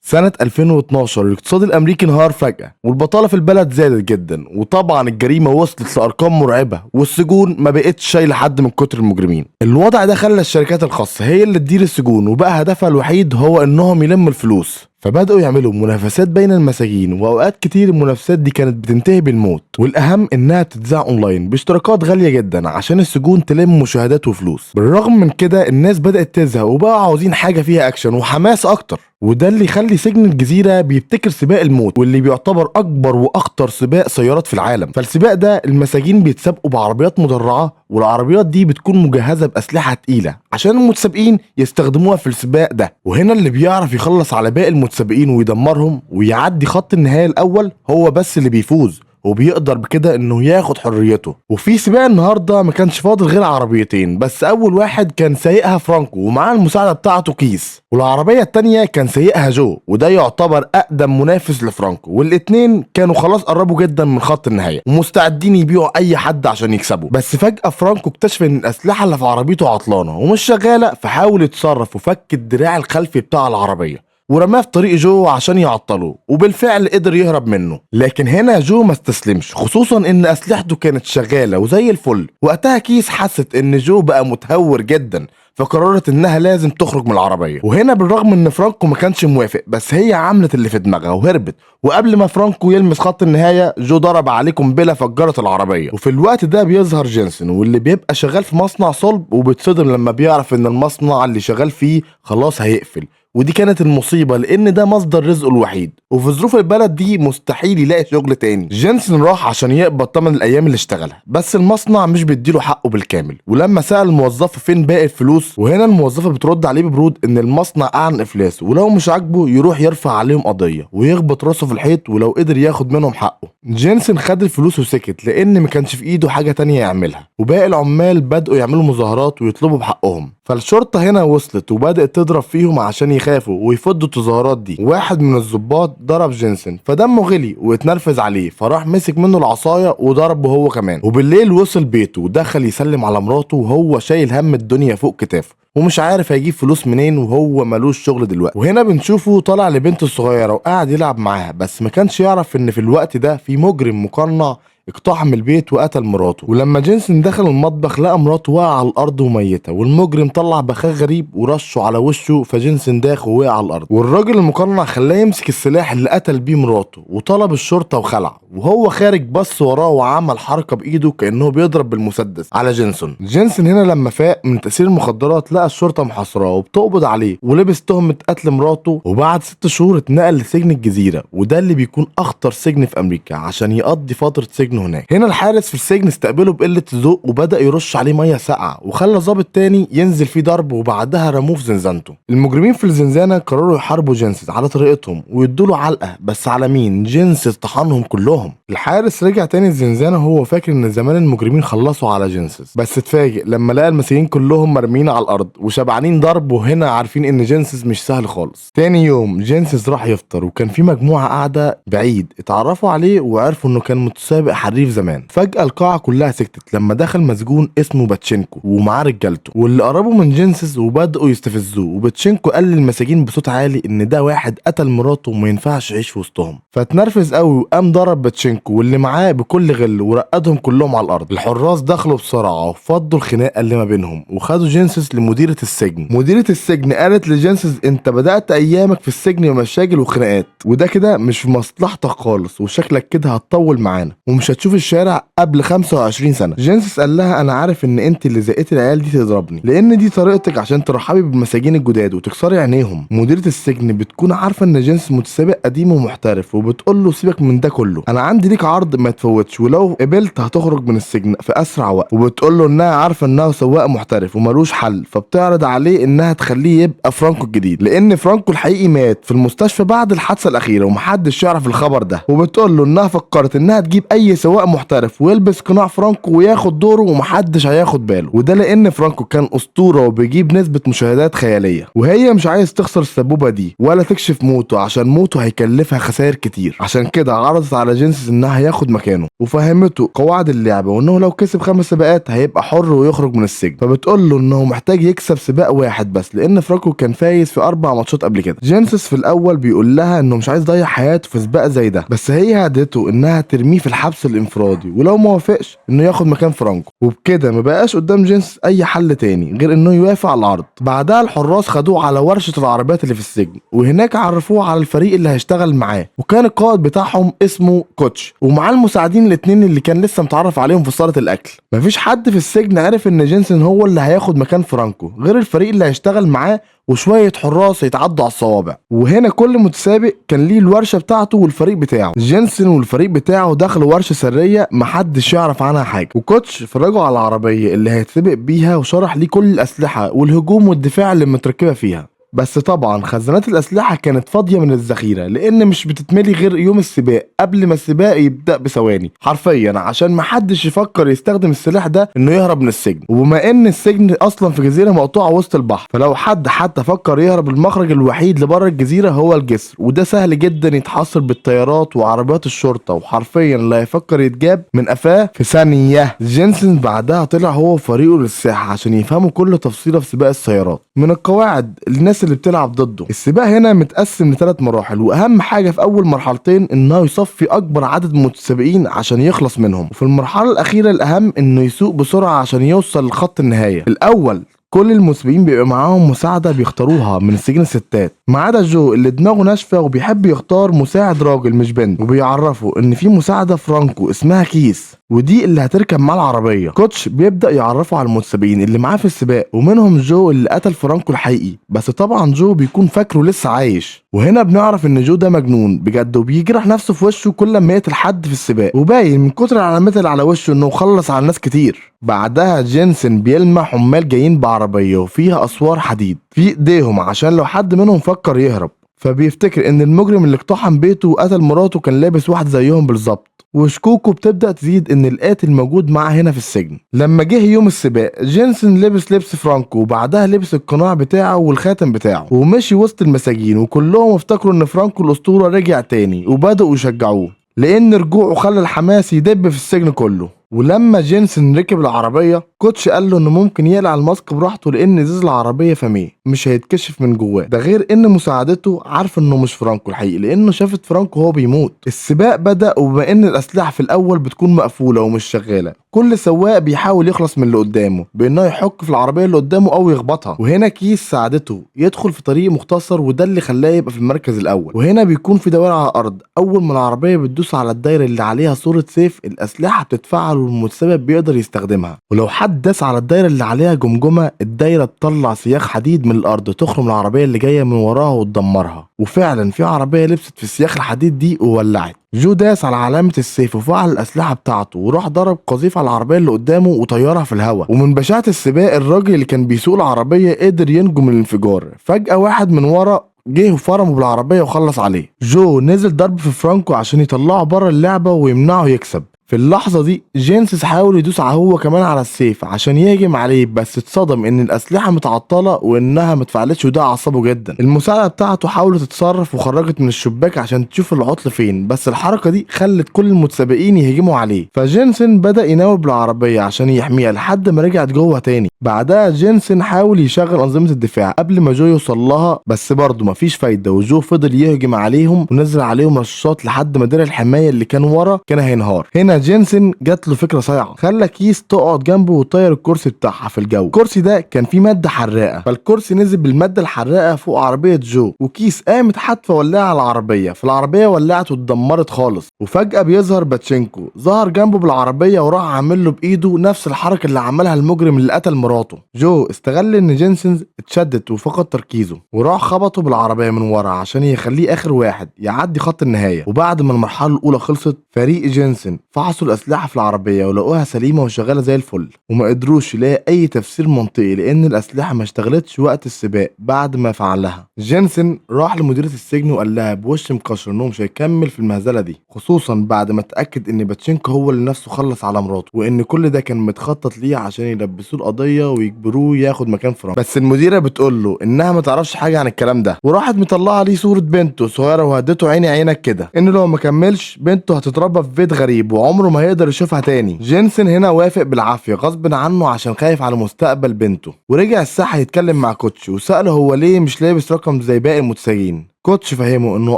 سنة 2012 الاقتصاد الأمريكي انهار فجأة، والبطالة في البلد زادت جدا، وطبعا الجريمة وصلت لأرقام مرعبة، والسجون ما بقتش شايلة حد من كتر المجرمين. الوضع ده خلى الشركات الخاصة هي اللي تدير السجون، وبقى هدفها الوحيد هو إنهم يلموا الفلوس. فبدأوا يعملوا منافسات بين المساجين، وأوقات كتير المنافسات دي كانت بتنتهي بالموت. والأهم إنها بتتذاع أونلاين باشتراكات غالية جدا عشان السجون تلم مشاهدات وفلوس. بالرغم من كده الناس بدأت تزهق وبقوا عاوزين حاجة فيها أكشن وحماس أكتر، وده اللي يخلي سجن الجزيرة بيبتكر سباق الموت، واللي بيعتبر أكبر وأخطر سباق سيارات في العالم. فالسباق ده المساجين بيتسابقوا بعربيات مدرعة، والعربيات دي بتكون مجهزة بأسلحة تقيلة عشان المتسابقين يستخدموها في السباق ده. وهنا اللي بيعرف يخلص على باقي المتسابقين ويدمرهم ويعدي خط النهاية الأول هو بس اللي بيفوز، وبيقدر بكده انه ياخد حريته. وفي سباق النهارده ما كانش فاضل غير عربيتين بس. اول واحد كان سايقها فرانكو ومعاه المساعدة بتاعته كيس، والعربية التانية كان سايقها جو، وده يعتبر اقدم منافس لفرانكو. والاتنين كانوا خلاص قربوا جدا من خط النهاية ومستعدين يبيعوا اي حد عشان يكسبوا. بس فجاة فرانكو اكتشف ان الاسلحة اللي في عربيته عطلانه ومش شغاله، فحاول يتصرف وفك الدراع الخلفي بتاع العربية ورماه في طريق جو عشان يعطله، وبالفعل قدر يهرب منه. لكن هنا جو ما استسلمش، خصوصا ان اسلحته كانت شغالة وزي الفل. وقتها كيس حست ان جو بقى متهور جدا، فقررت انها لازم تخرج من العربية. وهنا بالرغم ان فرانكو ما كانش موافق، بس هي عملت اللي في دماغها وهربت. وقبل ما فرانكو يلمس خط النهاية جو ضرب عليه قنبلة فجرت العربية. وفي الوقت ده بيظهر جينسون، واللي بيبقى شغال في مصنع صلب، وبيتصدم لما بيعرف ان المصنع اللي شغال فيه خلاص هيقفل. ودي كانت المصيبة لأن ده مصدر رزقه الوحيد، وفي ظروف البلد دي مستحيل يلاقي شغل تاني. جينسون راح عشان يقبض تمن الأيام اللي اشتغلها، بس المصنع مش بيديله حقه بالكامل. ولما سأل الموظفة فين باقي الفلوس، وهنا الموظفة بترد عليه ببرود إن المصنع أعلن إفلاسه، ولو مش عاجبه يروح يرفع عليهم قضية ويخبط راسه في الحيط ولو قدر ياخد منهم حقه. جينسون خد الفلوس وسكت لأن ما كانش في إيده حاجة تانية يعملها. وباقي العمال بدأوا يعملوا مظاهرات ويطلبوا بحقهم. فالشرطة هنا وصلت وبدأت تضرب فيهم عشان يخافوا ويفضوا التظاهرات دي. واحد من الضباط ضرب جينسون فدمه غلي واتنرفز عليه، فراح مسك منه العصاية وضربه هو كمان. وبالليل وصل بيته ودخل يسلم على مراته وهو شايل هم الدنيا فوق كتافه ومش عارف هيجيب فلوس منين وهو ملوش شغل دلوقتي. وهنا بنشوفه طالع لبنته الصغيرة وقاعد يلعب معاها، بس ما كانش يعرف ان في الوقت ده في مجرم مقنع اقتحم البيت وقتل مراته. ولما جينسون دخل المطبخ لقى مراته واقعة على الارض وميتة، والمجرم طلع بخاخ غريب ورشه على وشه، فجينسون داخ ووقع على الارض. والراجل المقنع خلاه يمسك السلاح اللي قتل بيه مراته وطلب الشرطة وخلع. وهو خارج بص وراه وعمل حركة بايده كأنه بيضرب بالمسدس على جينسون. جينسون هنا لما فاق من تأثير المخدرات لقى الشرطة محاصراه وبتقبض عليه ولبس تهمة قتل مراته. وبعد 6 شهور اتنقل لسجن الجزيرة، وده اللي بيكون اخطر سجن في امريكا، عشان يقضي فترة سجن هناك. هنا الحارس في السجن استقبله بقلة ذوق وبدأ يرش عليه مية ساقعة، وخلى ضابط تاني ينزل فيه ضرب، وبعدها رموه في زنزانته. المجرمين في الزنزانة قرروا يحاربوا جينسس على طريقتهم ويدوا له علقة، بس على مين؟ جينسس طحنهم كلهم. الحارس رجع تاني الزنزانة وهو فاكر ان زمان المجرمين خلصوا على جينسس، بس اتفاجئ لما لقى المساجين كلهم مرميين على الارض وشبعانين ضرب، وهنا عارفين ان جينسس مش سهل خالص. تاني يوم جينسس راح يفطر، وكان في مجموعة قاعدة بعيد اتعرفوا عليه وعرفوا انه كان متسابق حريف زمان. فجأة القاعة كلها سكتت لما دخل مسجون اسمه باتشينكو ومعاه رجالته، واللي قربوا من جينسس وبدأوا يستفزوه. وباتشينكو قال للمساجين بصوت عالي ان ده واحد قتل مراته وما ينفعش يعيش في وسطهم. فاتنرفز قوي وقام ضرب باتشينكو واللي معاه بكل غل ورقدهم كلهم على الارض. الحراس دخلوا بسرعة وفضوا الخناقة اللي ما بينهم وخدوا جينسس لمديرة السجن. مديرة السجن قالت لجينسس انت بدأت ايامك في السجن بمشاكل وخناقات، وده كده مش في مصلحتك خالص، وشكلك كده هتطول معانا ومش هتشوف الشارع قبل 25 سنة. جينسس قال لها انا عارف ان انت اللي زقيتي العيال دي تضربني، لان دي طريقتك عشان ترحبي بالمساجين الجداد وتكسري عينيهم. مديرة السجن بتكون عارفة ان جينسس متسابق قديم ومحترف، وبتقول له سيبك من ده كله، انا عندي ليك عرض ما تفوتش، ولو قبلت هتخرج من السجن في اسرع وقت. وبتقول له انها عارفة انه سواق محترف وملوش حل، فبتعرض عليه انها تخليه يبقى فرانكو الجديد، لان فرانكو الحقيقي مات في المستشفى بعد الحادثة الاخيرة ومحدش يعرف الخبر ده. وبتقول له انها فكرت انها تجيب اي سواق محترف ويلبس قناع فرانكو وياخد دوره ومحدش هياخد باله، وده لان فرانكو كان اسطورة وبيجيب نسبه مشاهدات خيالية، وهي مش عايز تخسر السبوبه دي ولا تكشف موته عشان موته هيكلفها خسائر كتير. عشان كده عرضت على جينسيس انها هياخد مكانه، وفهمته قواعد اللعبة وانه لو كسب 5 سباقات هيبقى حر ويخرج من السجن. فبتقول له انه محتاج يكسب سباق واحد بس لان فرانكو كان فايز في 4 ماتشات قبل كده. جينسيس في الاول بيقول لها انه مش عايز يضيع حياته في سباق زي ده، بس هي هدته انها ترميه في الحبس الانفرادي ولو ما وافقش انه ياخد مكان فرانكو. وبكده ما بقاش قدام جينسيس اي حل تاني غير انه يوافق على العرض. بعدها الحراس خدوه على ورشه العربيات اللي في السجن، وهناك عرفوه على الفريق اللي هيشتغل معاه، وكان القائد بتاعهم اسمه كوتش ومعاه المساعدين الاثنين اللي كان لسه متعرف عليهم في صاله الاكل. مفيش حد في السجن عرف ان جينسون هو اللي هياخد مكان فرانكو غير الفريق اللي هيشتغل معاه وشوية حراس يتعدوا على الصوابع. وهنا كل متسابق كان ليه الورشة بتاعته والفريق بتاعه. جينسون والفريق بتاعه دخلوا ورشه سرية محدش يعرف عنها حاجة، وكوتش فرجوا على العربية اللي هيتسابق بيها وشرح ليه كل الاسلحة والهجوم والدفاع اللي متركبه فيها. بس طبعا خزانات الاسلحة كانت فاضية من الذخيره لان مش بتتملي غير يوم السباق قبل ما السباق يبدا بثواني حرفيا، عشان محدش يفكر يستخدم السلاح ده انه يهرب من السجن. وبما ان السجن اصلا في جزيرة مقطوعة وسط البحر، فلو حد حتى فكر يهرب المخرج الوحيد لبره الجزيرة هو الجسر، وده سهل جدا يتحصر بالطيارات وعربيات الشرطة، وحرفيا لا يفكر يتجاب من قفاه في ثانية. جينسون بعدها طلع هو وفريقه للساحه عشان يفهموا كل تفصيله في سباق السيارات من القواعد الناس اللي بتلعب ضده. السباق هنا متقسم لثلاث مراحل، واهم حاجة في اول مرحلتين انه يصفي اكبر عدد من المتسابقين عشان يخلص منهم، وفي المرحلة الاخيرة الاهم انه يسوق بسرعة عشان يوصل لخط النهاية. الاول كل المتسابقين بيبقى معاهم مساعدة بيختاروها من سجن الستات، ما عدا جو اللي دماغه ناشفة وبيحب يختار مساعد راجل مش بنت، وبيعرفه ان في مساعدة فرانكو اسمها كيس ودي اللي هتركب مع العربية. كوتش بيبدا يعرفه على المتسابقين اللي معاه في السباق، ومنهم جو اللي قتل فرانكو الحقيقي، بس طبعا جو بيكون فاكره لسه عايش. وهنا بنعرف ان جو ده مجنون بجد وبيجرح نفسه في وشه كل ما يقتل حد في السباق، وباين من كتر العلامات اللي على وشه انه خلص على ناس كتير. بعدها جينسون بيلمح عمال جايين بعربيه وفيها اسوار حديد في ايديهم عشان لو حد منهم فكر يهرب، فبيفتكر ان المجرم اللي اقتحم بيته وقتل مراته كان لابس واحد زيهم بالظبط، وشكوكه بتبدأ تزيد ان القاتل موجود معاه هنا في السجن. لما جه يوم السباق جينسون لبس لبس فرانكو وبعدها لبس القناع بتاعه والخاتم بتاعه ومشي وسط المساجين، وكلهم افتكروا ان فرانكو الاسطورة رجع تاني وبدأوا يشجعوه لان رجوعه خلى الحماس يدب في السجن كله. ولما جينسون ركب العربية كوتش قال له انه ممكن يقلع ال mask براحته لان ازاز العربية فميه مش هيتكشف من جواه، ده غير ان مساعدته عارفه انه مش فرانكو الحقيقي لانه شافت فرانكو وهو بيموت. السباق بدأ، وبما ان الاسلحة في الاول بتكون مقفولة ومش شغالة، كل سواق بيحاول يخلص من اللي قدامه بانه يحك في العربية اللي قدامه او يخبطها. وهنا كيس ساعدته يدخل في طريق مختصر وده اللي خلاه يبقى في المركز الاول. وهنا بيكون في دوائر على الارض، اول ما العربية بتدوس على الدايرة اللي عليها صوره سيف الاسلحة بتتفعل والمتسابق بيقدر يستخدمها، ولو حد داس على الدايرة اللي عليها جمجمه الدايرة تطلع سياخ حديد من الارض تخرم العربية اللي جاية من وراها وتدمرها. وفعلا في عربية لبست في سياخ الحديد دي وولعت. جو داس على علامة السيف وفعل الأسلحة بتاعته وراح ضرب قذيفة على العربية اللي قدامه وطيرها في الهواء. ومن بشاعة السباق الراجل اللي كان بيسوق العربية قدر ينجو من الانفجار. فجأة واحد من ورا جه وفرمه بالعربية وخلص عليه. جو نزل ضرب في فرانكو عشان يطلعه بره اللعبة ويمنعه يكسب. في اللحظة دي جينسس حاول يدوس هو كمان على السيف عشان يهجم عليه، بس اتصدم ان الاسلحة متعطلة وانها متفعلتش وده عصبه جدا. المساعدة بتاعته حاولت تتصرف وخرجت من الشباك عشان تشوف العطل فين، بس الحركة دي خلت كل المتسابقين يهجموا عليه. فجينسون بدأ يناوب بالعربية عشان يحميها لحد ما رجعت جوه تاني. بعدها جينسون حاول يشغل أنظمة الدفاع قبل ما جو يوصل لها، بس برضه مفيش فايدة، وجو فضل يهجم عليهم ونزل عليهم رشاط لحد ما درع الحماية اللي كان ورا كان هينهار. هنا جينسون جات له فكرة صايعه، خلى كيس تقعد جنبه وطير الكرسي بتاعها في الجو. الكرسي ده كان فيه مادة حراقه، فالكرسي نزل بالماده الحراقه فوق عربية جو، وكيس قامت حادفه ولاعه على العربية، فالعربيه ولعت واتدمرت خالص. وفجاة بيظهر باتشينكو، ظهر جنبه بالعربية وراح عامل له بايده نفس الحركة اللي عملها المجرم اللي قتل مراته. جو استغل ان جينسون اتشدت وفقد تركيزه وراح خبطه بالعربية من ورا عشان يخليه اخر واحد يعدي خط النهاية. وبعد ما المرحلة الاولى خلصت، فريق جينسون فحص فحصوا الاسلحة في العربية ولقوها سليمة وشغالة زي الفل، وما قدروش يلاقي اي تفسير منطقي لان الاسلحة ما اشتغلتش وقت السباق بعد ما فعلها. جينسن راح لمديره السجن وقال لها بوش مكشر انه مش هيكمل في المهزلة دي، خصوصا بعد ما اتاكد ان باتشينكو هو اللي نفسه خلص على مراته، وان كل ده كان متخطط ليه عشان يلبسوه القضية ويجبروه ياخد مكان فرانكو. بس المديرة بتقول له انها ما تعرفش حاجة عن الكلام ده، وراحت مطلعه ليه صوره بنته صغيرة وهدته عيني عينك كده ان لو ما كملش بنته هتتربى في بيت غريب وعمره ما هيقدر يشوفها تاني. جينسن هنا وافق بالعافية غصب عنه عشان خايف على مستقبل بنته، ورجع الساحة يتكلم مع كوتش وساله هو ليه مش لابس رقم زي باقي المتساجين. كوتش فهمه انه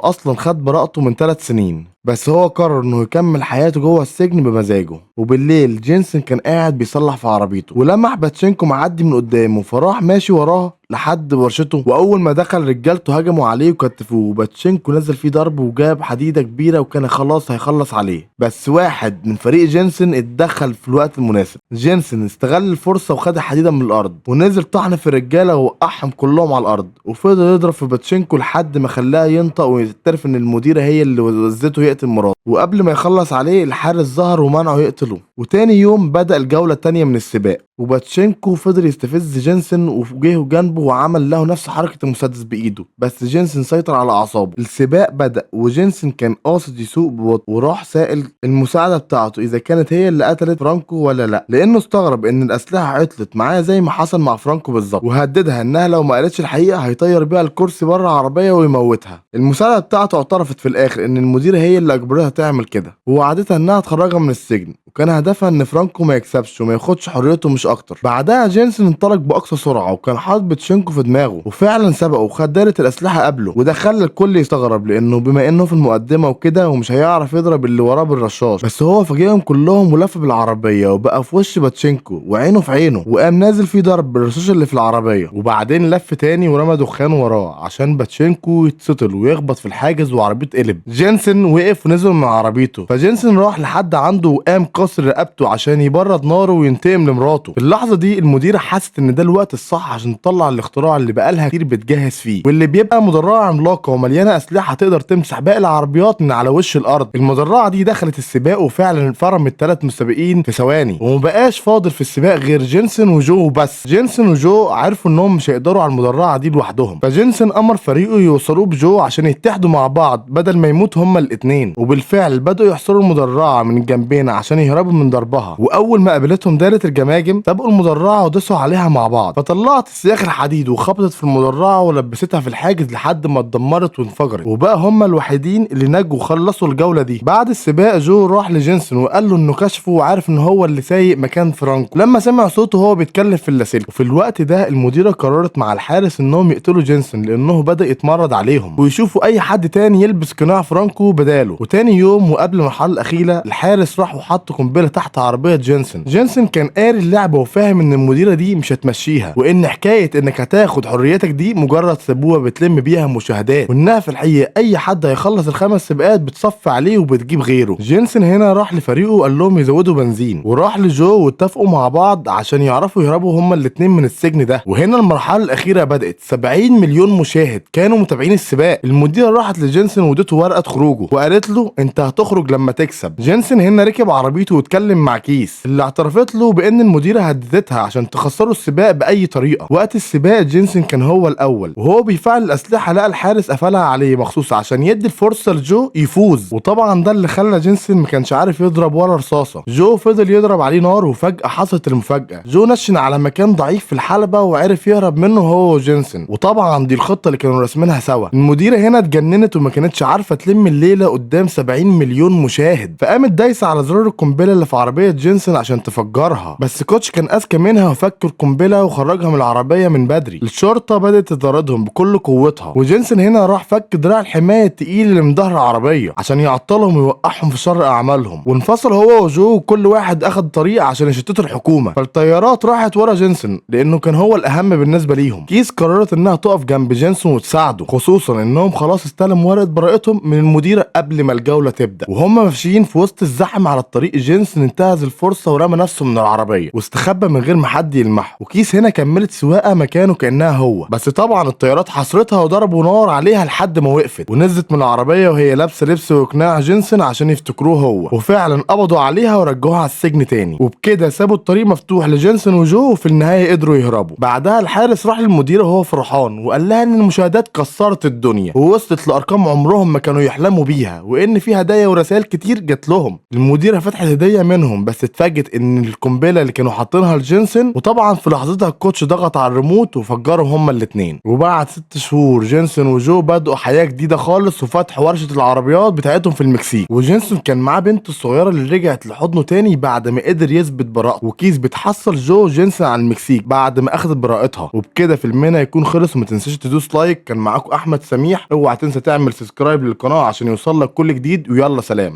اصلا خد براءته من 3 سنين، بس هو قرر انه يكمل حياته جوه السجن بمزاجه. وبالليل جينسون كان قاعد بيصلح في عربيته ولمح باتشينكو معدي من قدامه، فراح ماشي وراه لحد ورشته، واول ما دخل رجالته هجموا عليه وكتفوه، وباتشينكو نزل فيه ضرب وجاب حديده كبيرة وكان خلاص هيخلص عليه، بس واحد من فريق جينسون اتدخل في الوقت المناسب. جينسون استغل الفرصة وخد الحديدة من الارض ونزل طحن في الرجالة ووقعهم كلهم على الارض، وفضل يضرب في باتشينكو لحد ما خلاه ينطق ويعترف ان المديرة هي اللي وزته يقتل مراته. وقبل ما يخلص عليه الحارس ظهر ومنعه يقتله. وتاني يوم بدأ الجولة التانية من السباق، وباتشينكو فضل يستفز جينسون وجه جنبه وعمل له نفس حركة المسدس بإيده، بس جينسون سيطر على أعصابه. السباق بدأ وجينسون كان قاصد يسوق ببطء، وراح سائل المساعدة بتاعته إذا كانت هي اللي قتلت فرانكو ولا لا، لأنه استغرب إن الأسلحة عطلت معاه زي ما حصل مع فرانكو بالظبط، وهددها إنها لو ما قالتش الحقيقة هيطير بيها الكرسي بره العربية ويموتها. المساعدة بتاعته اعترفت في الآخر إن المديرة هي اللي أجبرتها تعمل كده، ووعدتها إنها تخرجها من السجن، وكان هدفها إن فرانكو ما يكسبش وما ياخدش حريته مش أكتر. بعدها جينسون انطلق بأقصى سرعة وكان حاطط باتشينكو في دماغه، وفعلا سبقه وخد دايرة الأسلحة قبله، وده خلى الكل يستغرب لأنه بما إنه في المقدمة وكده ومش هيعرف يضرب اللي وراه بالرشاش، بس هو فاجئهم كلهم ولف بالعربية وبقى في وش باتشينكو وعينه في عينه، وقام نازل فيه ضرب بالرشاش اللي في العربية، وبعدين لف تاني ورمى دخان وراه عشان باتشينكو يتسطل ويخبط في الحاجز وعربيته تقلب. جينسون وقف ونزل من عربيته، فجينسون راح لحد عنده وقام كسر رقبته عشان يبرد ناره وينتقم لمراته. في اللحظة دي المديرة حست ان ده الوقت الصح عشان تطلع الاختراع اللي بقالها كتير بتجهز فيه، واللي بيبقى مدرعه عملاقة ومليانة اسلحة تقدر تمسح باقي العربيات من على وش الارض. المدرعه دي دخلت السباق وفعلا فرمت 3 مسابقين في ثواني، ومبقاش فاضل في السباق غير جينسون وجو وبس. جينسون وجو عرفوا انهم مش هيقدروا على المدرعه دي لوحدهم، فجينسون امر فريقه يوصلوه بجو عشان يتحدوا مع بعض بدل ما يموت هما الاثنين. وبالفعل بدأوا يحصروا المدرعه من الجنبين عشان يهربوا من ضربها، واول ما قابلتهم دايرة الجماجم سبقوا المدرعه ودسوا عليها مع بعض، فطلعت السياخ الحديد وخبطت في المدرعه ولبستها في الحاجز لحد ما اتدمرت وانفجرت، وبقى هما الوحيدين اللي نجوا وخلصوا الجولة دي. بعد السباق جو راح لجينسون وقال له انه كشفه وعارف ان هو اللي سايق مكان فرانكو لما سمع صوته وهو بيتكلم في اللاسلكي. وفي الوقت ده المديرة قررت مع الحارس انهم يقتلوا جينسون لانه بدا يتمرد عليهم ويشوفوا اي حد تاني يلبس قناع فرانكو بداله. وتاني يوم وقبل المرحلة الاخيرة الحارس راح وحط قنبلة تحت عربية جينسون. جينسون كان قاري اللعبة وفاهم ان المديرة دي مش هتمشيها، وان حكاية انك هتاخد حريتك دي مجرد سبوبه بتلم بيها مشاهدات، وانها في الحقيقة اي حد هيخلص ال5 سباقات بتصفي عليه وبتجيب غيره. جينسون هنا راح لفريقه وقال لهم يزودوا بنزين، وراح لجو واتفقوا مع بعض عشان يعرفوا يهربوا هما الاثنين من السجن ده. وهنا المرحلة الاخيرة بدات. 70 مليون مشاهد كانوا متابعين السباق. المديرة راحت لجينسون وادته ورقة خروجه وقالت له انت هتخرج لما تكسب. جينسون هنا ركب عربيته واتكلم مع كيس اللي اعترفت له بان المديرة هددتها عشان تخسروا السباق باي طريقه. وقت السباق جينسون كان هو الاول، وهو بيفعل الاسلحة لقى الحارس قفلها عليه مخصوص عشان يدي الفرصة لجو يفوز، وطبعا ده اللي خلى جينسون ما كانش عارف يضرب ولا رصاصة. جو فضل يضرب عليه نار، وفجاة حصلت المفاجاة. جو نشن على مكان ضعيف في الحلبة وعرف يهرب منه هو وجينسون، وطبعا دي الخطة اللي كانوا راسمينها سوا. المديرة هنا اتجننت وما كانتش عارفه تلم الليلة قدام 70 مليون مشاهد، فقامت دايسه على زرار القنبلة اللي في عربية جينسون عشان تفجرها، بس كوتش كان اذكى منها وفك القنبلة وخرجها من العربية من بدري. الشرطة بدات تطاردهم بكل قوتها، وجينسون هنا راح فك دراع الحماية التقيل اللي من ظهر العربية عشان يعطلهم ويوقعهم في شر اعمالهم. وانفصل هو وجو وكل واحد اخد طريق عشان يشتتوا الحكومة، فالطيارات راحت ورا جينسون لانه كان هو الاهم بالنسبة ليهم. كيس قررت انها تقف جنب جينسون وتساعده، خصوصا انهم خلاص استلموا ورقة براءتهم من المديرة قبل ما الجولة تبدا. وهم ماشيين في وسط الزحمة على الطريق، جينسون انتهز الفرصة ورمى نفسه من العربية واستخبى من غير ما حد يلمحه، وكيس هنا كملت سواقة مكانه كانها هو، بس طبعا الطيارات حصرتها وضربوا نار عليها لحد ما وقفت، ونزلت من العربية وهي لابسه لبس وقناع جينسون عشان يفتكروه هو، وفعلا قبضوا عليها ورجعوها على السجن تاني. وبكده سابوا الطريق مفتوح لجينسون وجو، وفي النهاية قدروا يهربوا. بعدها الحارس راح للمدير وهو فرحان وقال لها ان المشاهدات كسرت الدنيا ووصلت لارقام عمرهم ما كانوا يحلموا بيها، وان في هدايا ورسائل كتير جات لهم. المديرة فتحت هديه منهم بس اتفاجئت ان القنبلة اللي كانوا حاطينها لجينسون، وطبعا في لحظتها ال coach ضغط على الريموت وفجرهم هما الاثنين. وبعد 6 شهور جينسون وجو بدأوا حياة جديدة خالص وفتحوا ورشه العربيات بتاعتهم في المكسيك، وجينسون كان معاه بنته الصغيرة اللي رجعت لحضنه تاني بعد ما قدر يثبت براءته، وكيس بتحصل جو جينسون على المكسيك بعد ما اخذت براءتها. وبكده فيلمنا يكون خلص، وما تنساش تدوس like. كان معاكم احمد سميح، اوعى تنسى تعمل subscribe للقناة عشان يوصل لك كل جديد، ويلا سلام.